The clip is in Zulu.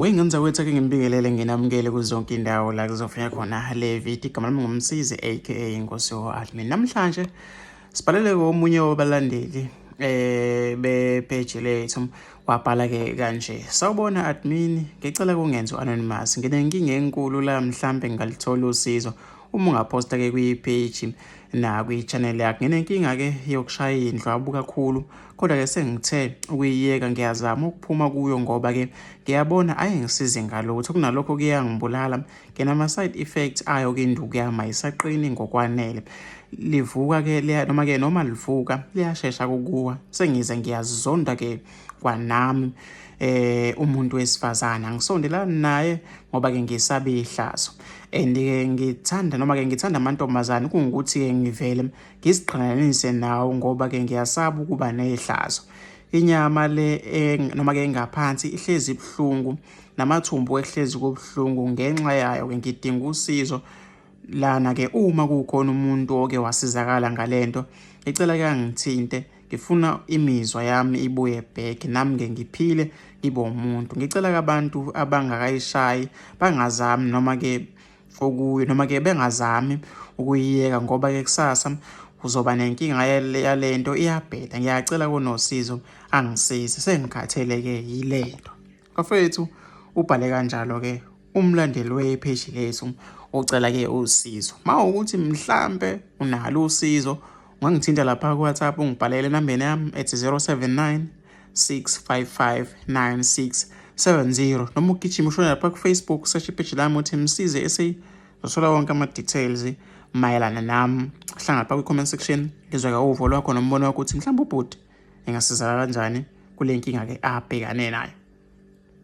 Wey'ngane zakwethu, ake nginibingelele, nginamukele kuzonke indawo la kuzofika khona le video. Igama lami nguMsizi aka Inkosi admin. Namhlanje sibhalele komunye wabalandeli bepage lethu, wabhala ke kanje: "Sawubona admin, ngicela kungenza anonymous, nginenkinga enkulu la, mhlambe ngingalithola usizo uma ungaphosta ke kwi-page na kwi-channel yakho. Nginenkinga ke yokushaya indlwabu kakhulu, kodwa ke sengithe ukuyiyeka, ngiyazama ukuphuma kuyo ngoba ke ngiyabona ayengisize ngalutho, kunalokho kuyangibulala. Nginama-side effects ayo ke, induku yami ayisaqini ngokwanele, livuka ke noma ke noma livuka liyashesha kukuwa. Sengize ngiyazonda ke kwanami umuntu wesifazane, angisondelani naye ngoba ke ngisaba ihlazo, and ke ngithanda noma ke ngithanda amantombazane, kungukuthi ke ngivele ngiziqhelanise nawo ngoba ke ngiyasaba ukuba nehlazo. Inyama le noma ke ngaphansi ihlezi ibuhlungu, namathumbu ehlezi kubuhlungu ngenxa yayo ke. Ngidinga usizo lana ke, uma kukhona umuntu oke wasizakala ngalento, ngicela ke angithinte. Ngifuna imizwa yami ibuye back, nami ke ngiphile, ngibe umuntu. Ngicela abantu abangakayishayi bangazami noma ke okuyo noma ke bengazami ukuyiyeka, ngoba ke kusasa uzoba nenkinga yalento, iyabheda. Ngiyacela konosizo angisize, sengikhathele ke yilento." Bafethu, ubhale kanjalo ke umlandeli wepage lethu, ucela ke usizo. Mawukuthi mhlambe unalo usizo, ungangithinta lapha ku WhatsApp, ungibhalele enambeni yami ethi 079 655 9670, noma ugijima ushone lapha ku Facebook, search ipage lami uthi Msize SA, uzothola wonke ama-details mayelana nami. Hlangana lapha kwi-comment section, ngizwe uvo lwakho nombono wakho ukuthi mhlawumbe ubhuti engasizakala kanjani kule nkinga ke abhekane nayo.